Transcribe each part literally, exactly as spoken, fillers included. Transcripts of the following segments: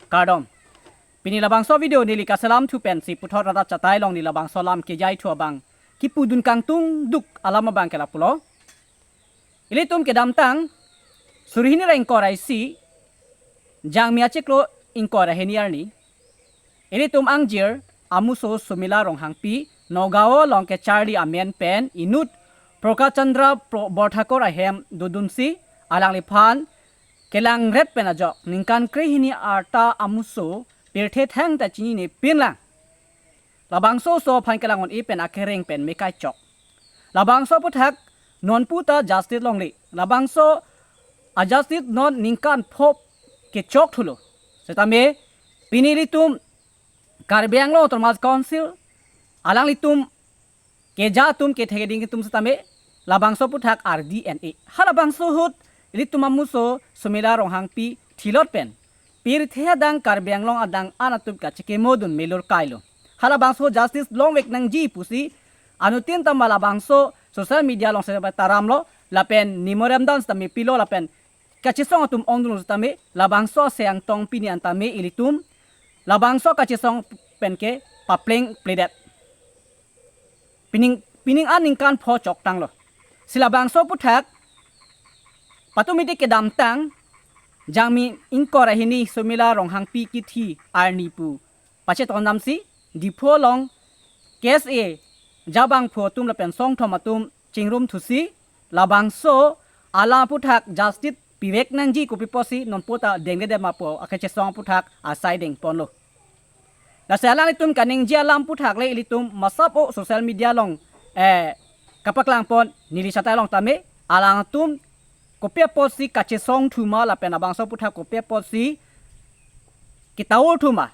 Kardom. Pini labangso video neli kaselam thu pensi puthot rat achatai along neli labangso alam kejai thu abang kipudun kangtung duk alam abang ke lapulo. Ilitum kedamtang suri hini ra ingkoi ra isi, Jangmi achiklo ingkoi ra hini arni, ilitum angjir amuso Sumila Ronghangpi Nagaon along kecharli amen pen inut Prakash Chandra Pro-, Borthakur ahem dodunsi alangliphan kelangret pen ajok ningkan krehini arta amuso pirthe thangta chinine pinlang. Labangso oso aphan kelang un-e pen akereng pen me kaichok. Labangso aphuthak nonpu ta justice longle. Labangso a-justice non ningkan pho kechok thulo. Setame pini ilitum Karbi Anglong Autonomous Council alanglitum keja atum kethe keding atum setame labangso aphuthak ardi en-e. Halabangso ahut ilitum amuso Sumila Ronghangpi thilot pen pirthe adang Karbi Anglong adang an atum kachekimodun melur kailo. Halabangso justice longvek nangji pusi anuttin ta ma labangso social media along se taramlo lapen memorandum setame pilo lapen kachesong atum ongdunlo setame labangso asai angtong pini an tame ilitum labangso kachesong penke papleng pledet. Pining, pining an ningkan pho choktanglo. Si labangso aphuthak patumiti kedamtang Jangmi ingkoi ra hini Sumila Ronghangpi kithi arni pu pachetongdamsi Diphu along K S A jabang phu atum lapen songthom atum chingrum thusi labangso alam aphuthak justice pivek nangji kopi pusi nonpu ta dengledetma pu akachesong aphuthak asai dengponlo. Lasi alanglitum kaningje alam aphuthak le ilitum masap o social media along, eh, kapaklangpon neli chatai along tame alangtum kopi apotsi kachesong thuma lapen labangso aphuthak kopi apotsi ketaur thuma,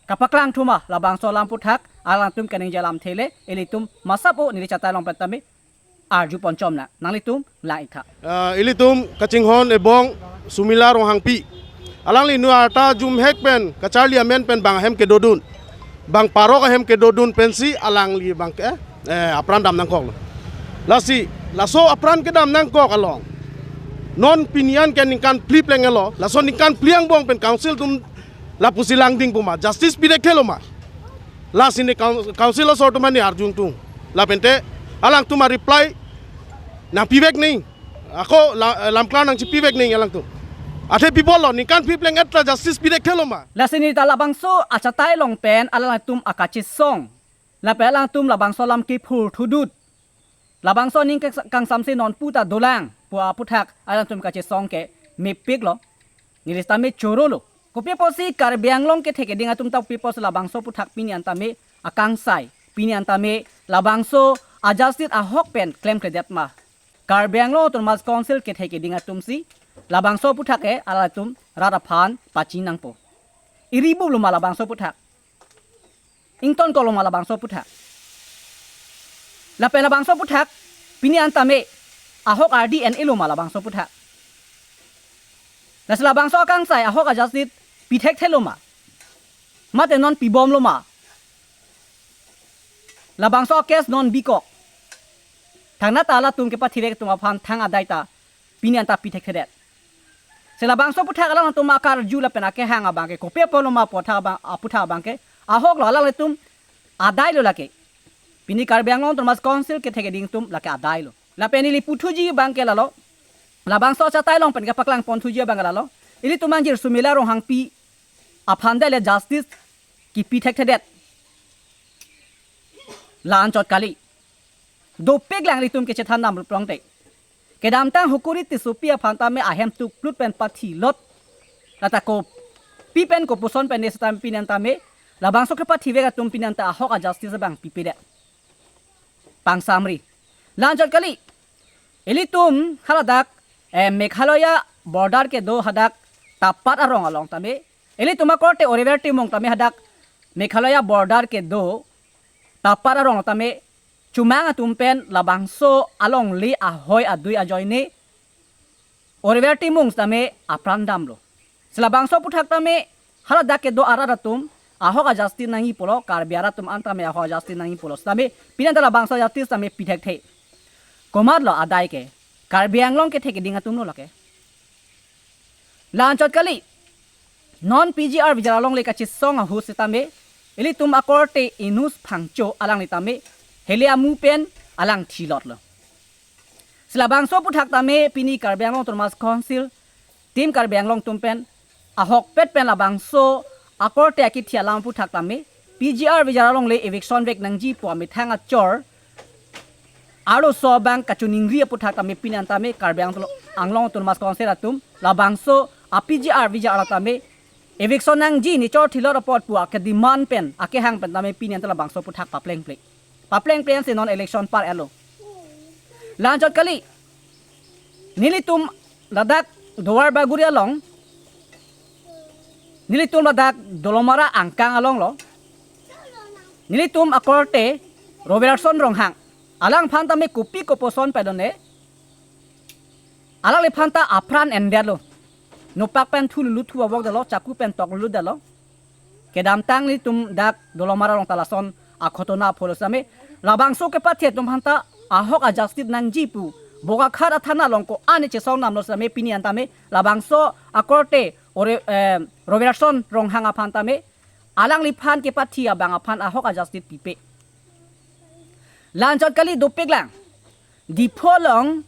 kapaklang thuma labangso alam aphuthak alangtum kaningje alamthe le ilitum masap o neli chatai along pen tame arjupon chomnang. Nanglitum lang-iktha. Ah, ilitum kachinghon ebong Sumila Ronghangpi. Alangli inut arta jumhek pen kacharli amen pen bang ahem kedodun, bang parok ahem kedodun pensi alangli abangke, eh, apran dam nangkoklo. Lasi laso apran kedam nangkok along non pini an ke ningkan phli plenglo. Laso ningkan phli angbong pen council atum lapusi langding puma justice pidek thelo ma? Lasi ne coun-, council asor atum ani arjung tung. Lapente alangtum a-reply nangpivek nangji. Ako la-, lamklar nangchipivek nangji alangtum. Athe pipolo ningkan phli pleng-et ta justice pidek thelo ma? Lasi neli ta labangso achatai along pen alangtum akachesong lapen alangtum labangso alam kiphur thudut, labangso aning kang-, kangsamse nonpu ta dolang pu aphuthak alangtum kachesong ke mepiklo. Neli setame chorolo. Kopi apotsi Karbi Anglong kethe keding atum ta kopi apotsi labangso aphuthak pini an tame akangsai, pini an tame labangso a-justice ahok pen klemkledet ma? Karbi Anglong Autonomous Council kethe keding atumsi labangso aphuthak ke alangtum rat aphan pachinangpo. Iri bup lo ma labangso aphuthak? Ingtonkok lo ma labangso aphuthak? Lapen labangso aphuthak pini an tame ahok ardi en-e lo ma labangso aphuthak? Lasi labangso akangsai ahok a-justice pithekthelo ma? Mate non pibomlo ma? Labangso a-case non bikok. Thangnat ta latum kepathivek atum aphan thang adai ta pini an ta pithekthedet. Si labangso aphuthak alangtum akarju lapen akehang abangke kopi apotlo ma aphuthak abang, aphuthak abangke ahok lo, alanglitum adai lo lake. Pini Karbi Anglong Autonomous Council kethe keding atum lake adai lo. Lapen neli puthuji abangke lalo, labangso achatai along pen kapaklangpon thuji abang lalo, ilitum angjir Sumila Ronghangpi aphan dai le justice kipithekthedet la anchot kali. Dopik lang ilitum kechethan dam rup longte. Kedamtang Hukuri Tissopi aphan tame ahem tukplut pen pathilot. Lata kopi pen kopuson pen ne setame pini an tame labangso kepathivek atum pini an ta ahok a-justice abang pipedet. Pangsamri. La anchot kali. Ilitum haladak, eh, Meghalaya border kedo hadak Tapat arong along tame, ilitum akorte Oriver Timung tame hadak Meghalaya border kedo Tapat arong tame chomang atum pen labangso alongle ahoi adui ajoine Oriver Timung tame apran damlo. Si labangso aphuthak tame haladak kedo arat atum ahok a-justice nangji pulo, Karbi arat atum an tame ahok a-justice nangji pulo. Tame pini an ta labangso justice tame pithekthe. Komatlo adai ke? Karbi Anglong kethe keding atum lo lake. La anchot kali. Non P G R Vijaiyar alongle kachesong ahut setame, ilitum akorte Enus Phangcho alangli tame, hele amu pen alang thilotlo. Si labangso aphuthak tame, pini Karbi Anglong Autonomous Council, Team Karbi Anglong atum pen, ahokpet pen labangso akorte akithi alam aphuthak tame, P G R Vijaiyar alongle eviction vek nangji pu amethang achor, arloso abang kachiningri aphuthak tame pini an tame Karbi Anglong Autonomous Council atum labangso a P G R Vijaiyar along tame eviction nangji, ne chor thilot apot pu ake demand pen, akehang pen tame pini an ta labangso aphuthak paplengple. Paplengple si non election par-etlo. La-anchot kali, nelitum ladak Duar Bagori along, nelitum ladak Dolamara angkang alonglo, nelitum akorte Robertson Ronghang, alangphan tame kopi koposon padone, alangliphan ta apran endetlo. Nopak pen thu lulu thu avokdetlo, chaku pen tok luludetlo. Kedamtang nelitum dak Dolamara along ta lason aghotona pholo setame, labangso kepathi atum aphan ta ahok a-justice nangji pu Bokakhat athana along ko-an chesong damlo setame pini an tame labangso akorte ore, eh, Robertson Ronghang aphan tame alangliphan kepathi abang aphan ahok a-justice pipe. La-anchot kali dopiklang. Diphu along,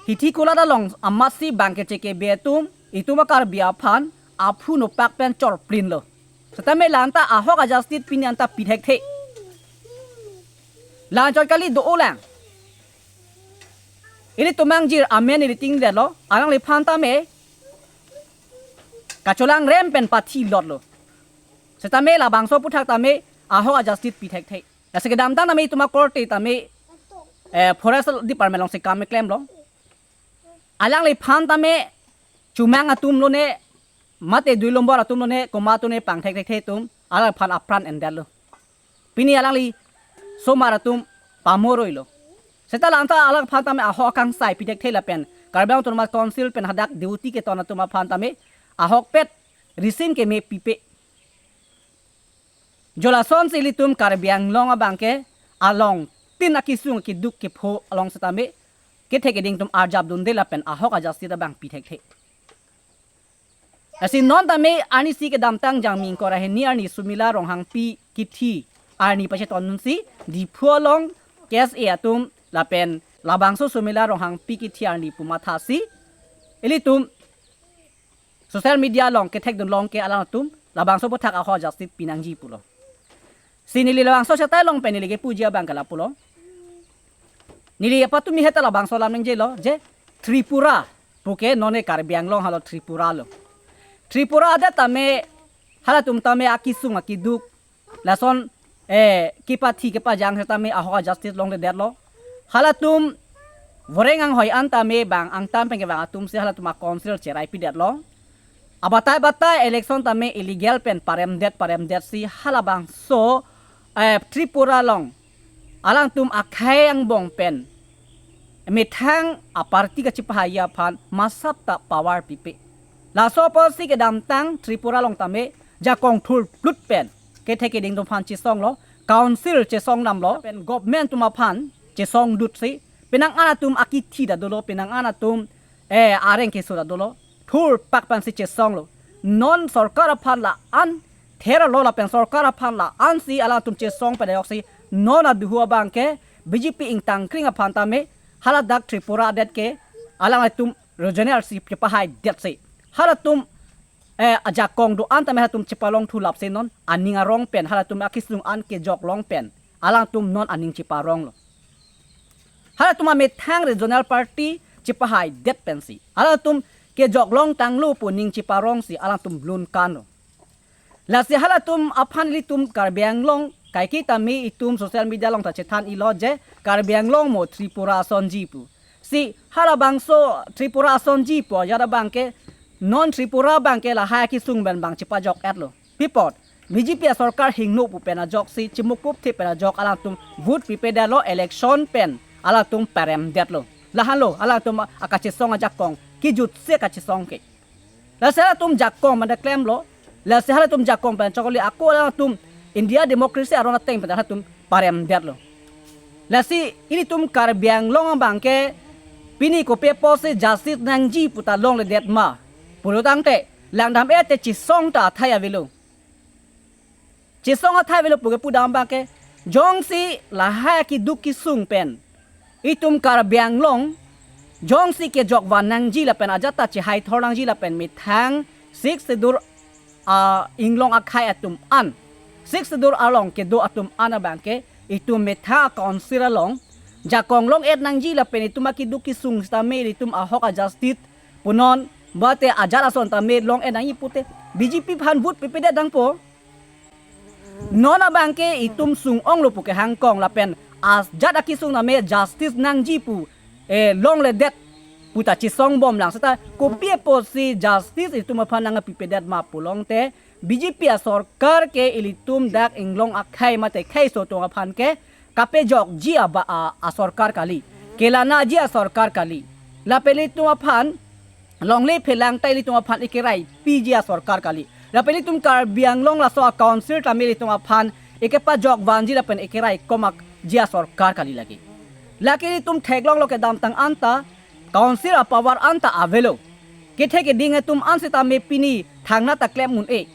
Hithi Kulat along amatsi bang kechekebe atum, itum a-Karbi aphan aphu nopak pen chorplinlo. Setame la-an ta ahok a-justice pini an ta pithekthe. La-anchot kali do-olang. Ilitum angjir amen iliting detlo, alangliphan tame kacholangrem pen pathilotlo. Setame labangso aphuthak tame ahok a-justice pithekthe. Lasi kedamtang tame itum akorte tame, eh, Forest Department alongsi kam keklemlo. Alangliphan tame chomang atum lone, mate dui nombor atum lone, komat atum lone pangthekthekthe atum, alangliphan apran endetlo. Pini alangli somar atum pamuroilo. Seta la-an ta alangphan tame ahok akangsai pithekthe lapen Karbi Anglong Autonomous Council pen hadak duty keton atum aphan tame ahokpet risim keme pipe. Jo lasonsi ilitum Karbi Anglong abangke alongtin akesung akeduk kepho along setame kethe keding atum arjapdunde lapen ahok a-justice abang pithekthe. Lasi non tame arnisi kedamtang Jangmi ingkoi ra hini arni Sumila Ronghangpi kithi arni pachetondunsi Diphu along K S A atum lapen labangso Sumila Ronghangpi kithi arni pu mathasi ilitum social media along kethekdunlong ke alangtum labangso aphuthak ahok a-justice pinangji pulo. Si neli labangso achetai along pen neli kepuji abangke lapulo. Neli apatumi heta labangso alam ningjelo je Tripura puke nonke Karbi Anglong halo Tripura lo. Tripura adet tame halatum tame akesung akeduk lason, eh, kepathi kepajang setame ahok a-justice longledetlo. Halatum voreng anghoi an tame bang angtan pen kevang atumsi halatum a-council cheraipidetlo. Abatai batai election tame illegal pen paremdet paremdetsi halabangso, eh, Tripura along alangtum akhei angbong pen methang a-party kachipahai aphan masap ta power pipe. Laso apotsi kedamtang Tripura along tame jakong thurplut pen kethe keding atum aphan chesonglo, council chesong damlo, pen government atum aphan chesongdutsi penang an atum akithi ta dolo, penang an atum, eh, areng keso ta dolo, thurpak pensi chesonglo. Non sorkar aphan la-an therlo lapen sorkar aphan la-ansi alangtum chesong pen ajoksi non aduhu abangke B J P ingtangkring aphan tame haladak Tripura adet ke alanglitum regional si chepahaidetsi halatum, eh, ajakong do-an tame halatum chepalongthu lapsi non aning arong pen halatum akesung an kejoklong pen alangtum non aning cheparonglo. Halatum amethang regional party chepahaidet pensi alangtum kejoklong tanglo pu ning cheparongsi alangtum lun kanlo. Lasi halatum aphan ilitum Karbi Anglong kaike tame itum social media along ta chethan-ilo je Karbi Anglong mo Tripura asonji pu. Si halabangso Tripura asonji pu ajat abangke non Tripura abangke lahai akesung pen bang chepajok-etlo. Pi apot B J P asorkar hingno pu pen ajoksi chimukupthe pen ajok alangtum vote pipedetlo, election pen alangtum paremdetlo. Lahenlo alangtum akachesong ajakong kijutsi kachesong ke. Lasi halatum jakong pen ta klemlo. Lasi halatum jakong pen chokoli ako alangtum India democracy aron ateng pen halatum paremdetlo. Lasi ilitum Karbi Anglong abangke pini kopi apotsi justice nangji pu ta longledet ma pulo tangte Langdam-et te chesong ta athai avelo. Chesong athai avelo puke pudam abangke, jongsi lahai keduk kesung pen itum Karbi Anglong jongsi kejok van nangji lapen ajat ta chehai thor nangji lapen methang Sixth Schedule a-inglong akhei atum an, Sixth Schedule along kedo atum an abangke itum methang council along jakong long-et nangji lapen itum akeduk kesung sitame itum ahok a-justice punon, mate ajat ason tame long-et nangji pute B J P aphan vote pipedet dangpo. Non abangke itum sung-onglo pu kehang kong lapen ajat akesung tame justice nangji pu, eh, longledet pu ta chesong bomlang seta kopi apotsi justice itum aphan nangpipedet ma pulote B J P asorkar ke ilitum dak inglong akhei mate kheiso atum aphan ke kapejokji aba a, asorkar kali, kelanaji asorkar kali. Lapen ilitum aphan longle phelang ta ilitum aphan ekerai piji asorkar kali. Lapen ilitum Karbi Anglong laso a-council tame ilitum aphan ekepajok vanji lapen ekerai komakji asorkar kali lake. Lake ilitum theklonglo kedamtang anta council a-power anta avelo. Kethe keding atum an sitame pini thangnat ta klem un-e.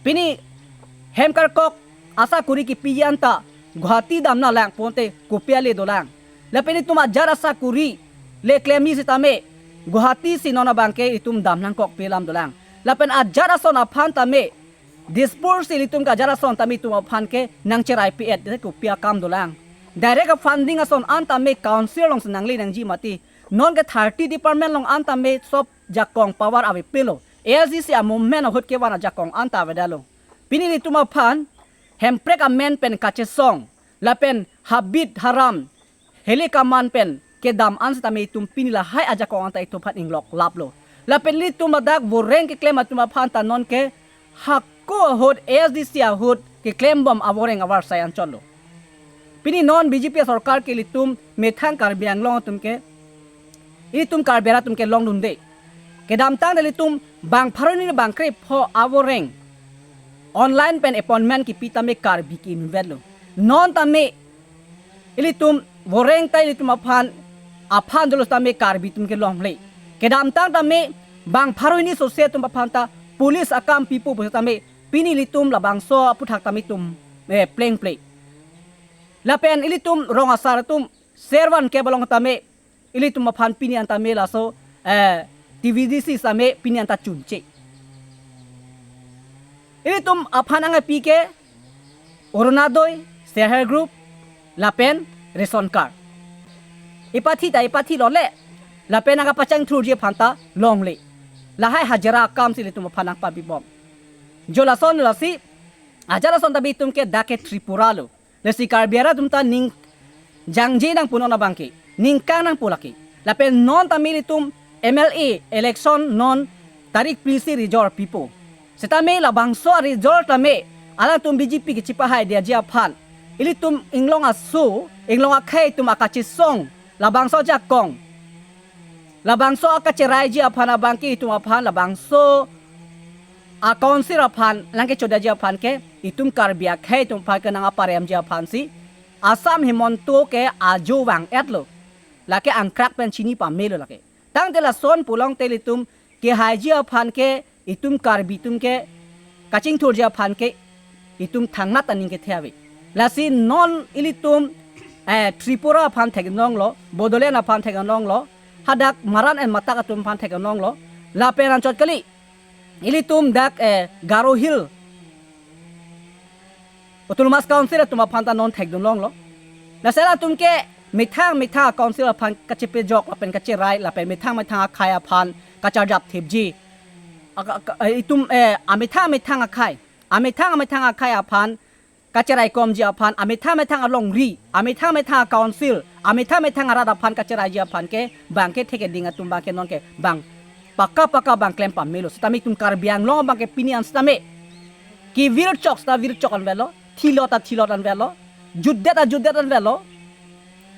Pini hem karkok asakuri kepiji anta Guwahati damnanglang pute kopi ale dolang. Lapen itum ajat asakuri le klemji sitame Guwahati si non abangke itum damnangkokpi alam dolang. Lapen ajat ason aphan tame Dispur si ilitum ke ajat ason tame itum aphan ke nangcherai pi-et te kopi akam dolang. Direct a-funding ason an tame council alongsi nangle nangji mati. Non ke thirty department along an tame sob jakong power avepelo. A S D C a-movement ahut kevan ajakong anta avedetlo. Pini ilitum aphan hemprek amen pen kachesong lapen habit haram heli kaman pen kedam an sitame itum pini lahai ajakong anta itum aphan inglok laplo. Lapen ilitum adak voreng keklem atum aphan ta non ke hako ahut, A S D C ahut keklem bom avoreng avarsai anchotlo. Pini non B J P asorkar ke ilitum methang Karbi Anglong atum ke, ilitum Karbi arat atum ke longdunde. Kedamtang ilitum bang pharo hini bang krepho avoreng online pen appointment kipi tame Karbi ke-invetlo. Non tame ilitum voreng ta ilitum aphan, aphan dolo tame Karbi atum ke longle. Kedamtang tame bang pharo hini sose atum aphan ta police akam pipo pusitame pini ilitum labangso aputhak tame itum, eh, plengple. Lapen ilitum rong asar atum servan ke balong tame ilitum aphan pini anta me laso, eh, T V D C tame pini anta chunche. Ilitum aphan nangpi ke Orunodoi, Self Help Group, lapen ration card. Ipathi ta ipathilole, lapen nangkapachingthurji aphan ta longle. Lahai hajira akam si ilitum aphan nangpabibom. Jo lason lasi, ajat ason tame itum ke dak ke Tripura lo. Lasi Karbi arat atum ta ning jangje nangpo non abangke, ningkang nangpo lake. Lapen non tame ilitum M L A election non tarik phli si result pipo. Setame labangso result tame alangtum B J P kechipahaideji aphan, ilitum inglong aso, inglong akhei atum akachesong, labangso ajakong, labangso akacheraiji aphan abangke itum aphan labangso a-council aphan nangkechodaji aphan ke itum Karbi akhei atum aphan ke nangparemji aphansi Assam Himanta ke ajo vang-etlo. Lake angkrak pen chini pamelo lake. Tangte lason pulote ilitum kehaiji aphan ke itum Karbi atum ke kachingthurji aphan ke itum thangnat aning kethe ave. Lasi non ilitum, eh, Tripura aphan theklonglo, Bodoland aphan theklonglo, hadak Maran and Matak atum aphan theklonglo, lapen anchot kali, ilitum dak, eh, Garo Hill Autonomous Council atum aphan ta non thekdunlonglo. Lasi latum ke methang methang council aphan kachepejok lapen kacherai lapen methang methang akhei aphan kacharjap thipji. Aka-, aka-, eh, itum, eh, amethang methang akhei, amethang methang akhei aphan kacherai komji aphan, amethang methang alongri, amethang methang council, amethang methang arat aphan kacheraiji aphan ke bang kethe keding atum bang ke non ke bang paka paka bang klem pamelo. Setame itum Karbi Anglong bang ke pini an setame kevir chok seta vir chok anvetlo, thilo ta thilo anvetlo, jutdet ta jutdet anvetlo,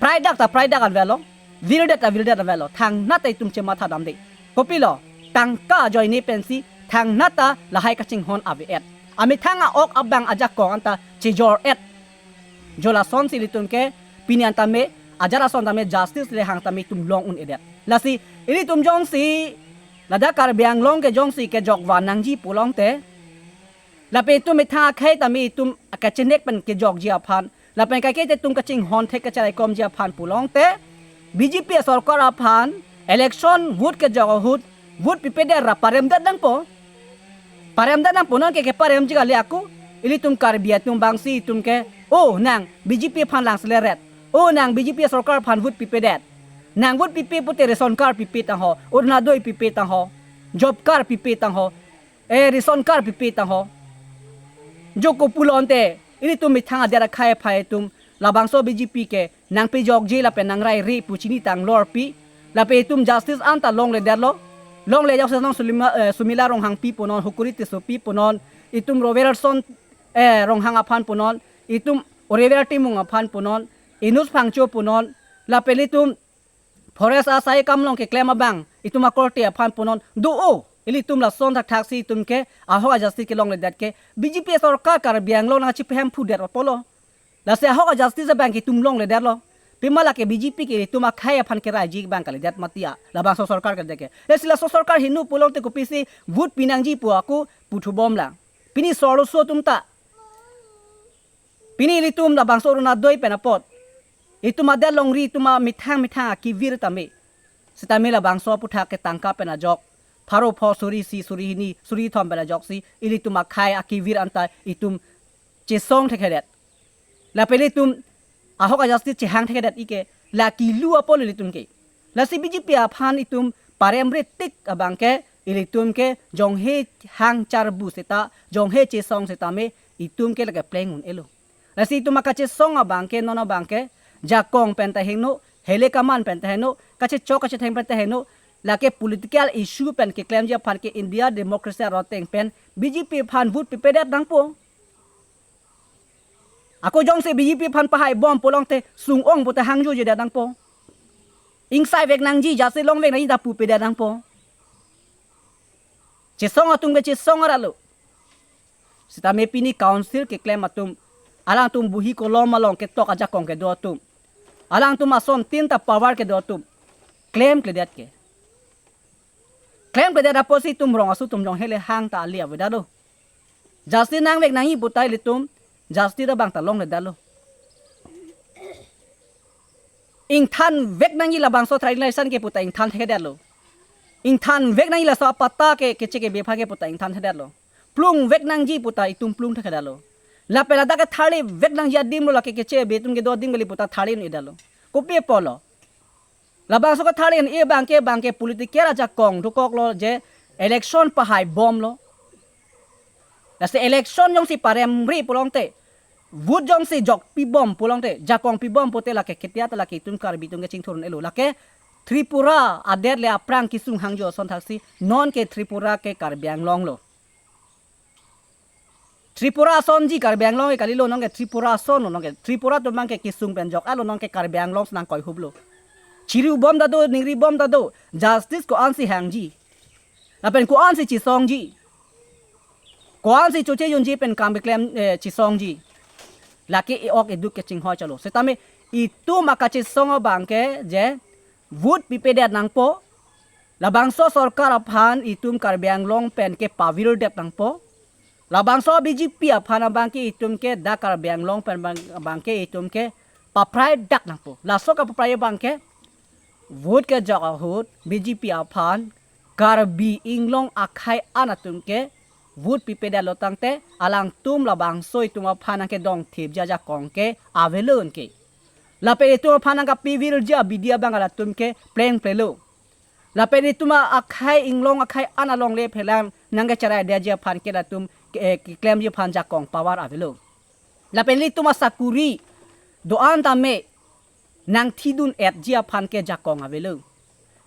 praidak ta praidak anvetlo, virdet ta virdet anvetlo. Thangnat ta itum chematha damde. Kopilo, tangka ajoine pensi thangnat ta lahai kachinghon ave-et. Amethang a-ok abang ajakong anta chejor-et. Jo lasonsi ilitum ke pini an tame, ajat ason tame justice le hang tame itum long un-edet. Lasi ilitum jongsi Ladak Karbi Anglong ke jongsi kejok van nangji pulote, lapen itum methang akhei tame itum kachenek pen kejokji aphan, lapen kaike te itum kachinghon thek kacharaikomji aphan pulote, B J P sorkar aphan election vote kejok ahut vote pipedet ra paremdet nangpo. Paremdet nangpo, non ke keparemji kali ako. Ilitum Karbi atum abangsi itum ke, o nang B J P aphan lang seleret, o nang B J P sorkar aphan vote pipedet. Nang vote pipe pute ration card pipe tangho, Orunodoi pipe tangho, job card pipe tangho, eh, ration card pipe tangho. Joko pulote, ilitum methang adet akhei aphai atum, labangso B J P ke nangpejokji lapen nangrairi pu chini tang lorpi. Lapen itum justice anta longledetlo. Longle jokse non Sulima, eh, Sumila Ronghangpi punon, Hukuri Tissopi punon, itum Robertson, eh, Ronghang aphan punon, itum Oliver Timung aphan punon, Inus Phangcho punon, lapen itum forest asai kam along keklem abang itum akorte aphan punon do-o. Ilitum lason thakthak si itum ke ahok a-justice kelongledet ke B J P sorkar Karbi Anglong nangchiphem phudet apotlo. Lasi ahok a-justice abang ke itum longledetlo. Pima lake B J P ke itum akhei aphan keraiji abang kalidet mati a, labangso sorkar kalidet ke. Lasi laso sorkar hingno pulote kopisi vote pinangji pu ako puthubomlang. Pini sorloso atum ta. Pini ilitum labangso Orunodoi pen apot, itum adet longri itum amethang methang akivir tame, sitame labangso aputhak ke tangka pen ajok, pharo pho suri isi, suri hini, suri kethom pen ajoksi ilitum akhei akivir anta itum chesong thekthedet. Lapen ilitum ahok a-justice chehang thekthedet ike, la kilu apotlo ilitum ke. Lasi B J P aphan itum paremre tik abang ke, ilitum ke jonghe hang charbu seta, jonghe chesong setame itum ke lake pleng un-elo. Lasi itum akachesong abang ke, non abang ke, jakong pen ta hingno, hele kaman pen ta hingno, kachechok kachetheng pen ta hingno, lake political issue pen keklemji aphan ke India democracy aroteng pen B J P aphan vote pipedet nangpo. Ako jongsi B J P aphan pahaibom pulote sung-ong pute hangjojedet nangpo. Ingsaivek nangji, jase longvek nangji ta pupedet nangpo. Chesong atum ke chesong aralo. Sitame pini council keklem atum, alangtum buhi kolom along ketok ajakong kedo atum, alangtum asontin ta power kedo atum klemkledet ke. Klemkledet apotsi itum rong aso atum jong hele hang ta ali avedetlo. Justice nangvek nangji puta ilitum justice abang ta longledetlo. Ingthanvek nangji labangso trading license ke puta ingthan thekthedetlo. Ingthanvek nangji laso apatta ke keche kebe aphan ke puta ingthan thekthedetlo. Plungvek nangji puta itum plung thekthedetlo. Lapen ladak ke tharlivek nangji adim lo, lake keche kebe atum kedo adim kali puta tharli un-edetlo. Kopi apotlo? Labangso ke tharli un-e abang ke, abang ke political ajakong dokoklo je election pahaibomlo. Lasi election jongsi paremri pulote, vote jongsi jokpibom pulote, jakong pibom pute lake ketia ta lake itum Karbi atum ke chingthur un-elo. Lake Tripura adet le aphrang kesung hangjo ason thaksi, non ke Tripura ke Karbi Anglong lo. Tripura asonji Karbi Anglong ke kalilo, non ke Tripura ason lo, non ke Tripura atum abang ke kesung pen jok-etlo, non ke Karbi Anglong si nangkoihuplo. Chiribom ta do, ningribom ta do, justice ko-ansi hangji. Lapen ko-ansi chesongji. Ko-ansi choche junji pen kam keklem, eh, chesongji. Lake e-ok eduk ke chinghoi chalo. Setame itum akachesong abang ke je vote pipedet nangpo. Labangso sorkar aphan itum Karbi Anglong pen ke pavirdet nangpo. Labangso B J P aphan abang ke itum ke dak Karbi Anglong pen abang, abang ke itum ke papraidet nangpo. Laso kapaprai abang ke vote kejok ahut B J P aphan Karbi Anglong akhei an atum ke vote pipedetlo tangte alangtum labangso itum aphan nangkedongthipji ajakong ke avelo ke. Lapen itum aphan nangkapivirji abidi abang latum ke plengplelo. Lapen itum akhei Anglong akhei an alongle phelang nangkecheraidetji aphan ke latum ke, eh, keklemji aphan jakong power avelo. Lapen ilitum asakuri do-an tame nangthidun-etji aphan ke jakong avelo.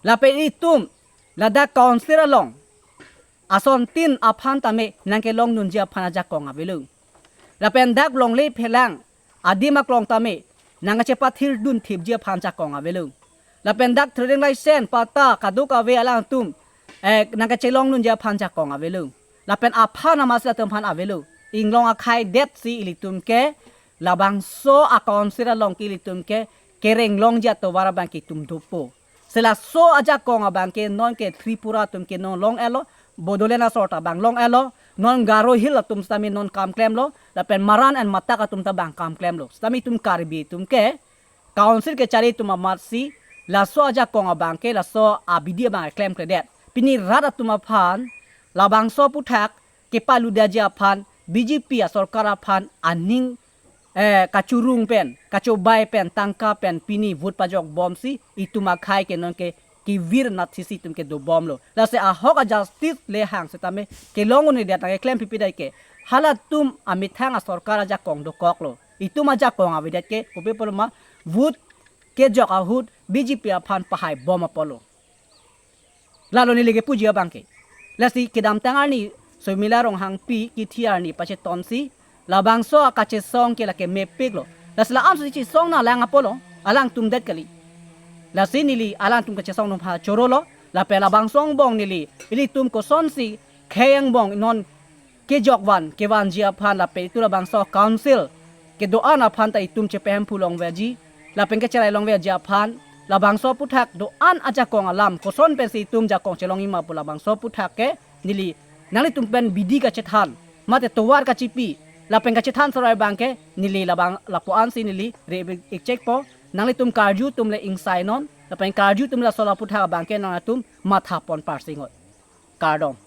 Lapen itum ladak council along asontin aphan tame nangkelongdunji aphan ajakong avelo. Lapen dak longle phelang adim aklong tame nangkachepathirdunthipji aphan jakong avelo. Lapen dak trading license, patta, kadokave alangtum, eh, nangkachelongdunji aphan jakong avelo. Lapen aphan amas latum aphan avelo. Anglong akhei detsi ilitum ke labangso a-council along ke ilitum ke kerenglongji atovar abang ke itum dopo. Si laso ajakong abang ke non ke Tripura atum ke non long-etlo, Bodoland asor ta bang long-etlo, non Garo Hill atum sitame non kam klemlo, lapen Maran and Matak atum ta bang kam klemlo. Sitame itum Karbi atum ke Council kechari atum amat si laso ajakong abang ke laso abidi abang klemkledet. Pini rat atum aphan labangso aphuthak kepaludetji aphan B J P asorkar aphan aning eh, kachurung pen, kachobai pen, tangka pen pini vote pajok bomsi itum akhei ke non ke kevir nathisi itum ke dobomlo. Lasi ahok a-justice le hang sitame kelong un-edet nang keklem pipidai ke. Halatum amethang asorkar ajakong dokoklo. Itum ajakong avedet ke kopi apotlo ma, vote kejok ahut B J P aphan pahai bom apotlo. Lalo neli kepuji abang ke. Lasi kedamtang arni Sumila Ronghangpi kithi arni pachetonsi labangso akachesong ke lake mepiklo. Lasi la-an si chesong nanglang apotlo, alangtum det kali. Lasi neli alangtum kachesong atum ha chorolo, lapen labangso angbong neli, ilitum kosonsi khei angbong non kejok van, kevanji aphan lapen itum labangso council kedo-an aphan ta itum chepahemphu longveji, lapen kecherai longveji aphan, labangso aphuthak do-an ajakong alam, koson pensi itum jakong chelongji ma pu labangso aphuthak ke neli nanglitum pen bidi kachethan, mate tovar kachipi, lapen kachethan serai abang ke neli labang lapu-ansi neli re-ik chekpo, nanglitum karju atum le ingsai non, lapen karju atum laso aphuthak abang ke nangtum mathapon parsingot. Kardom.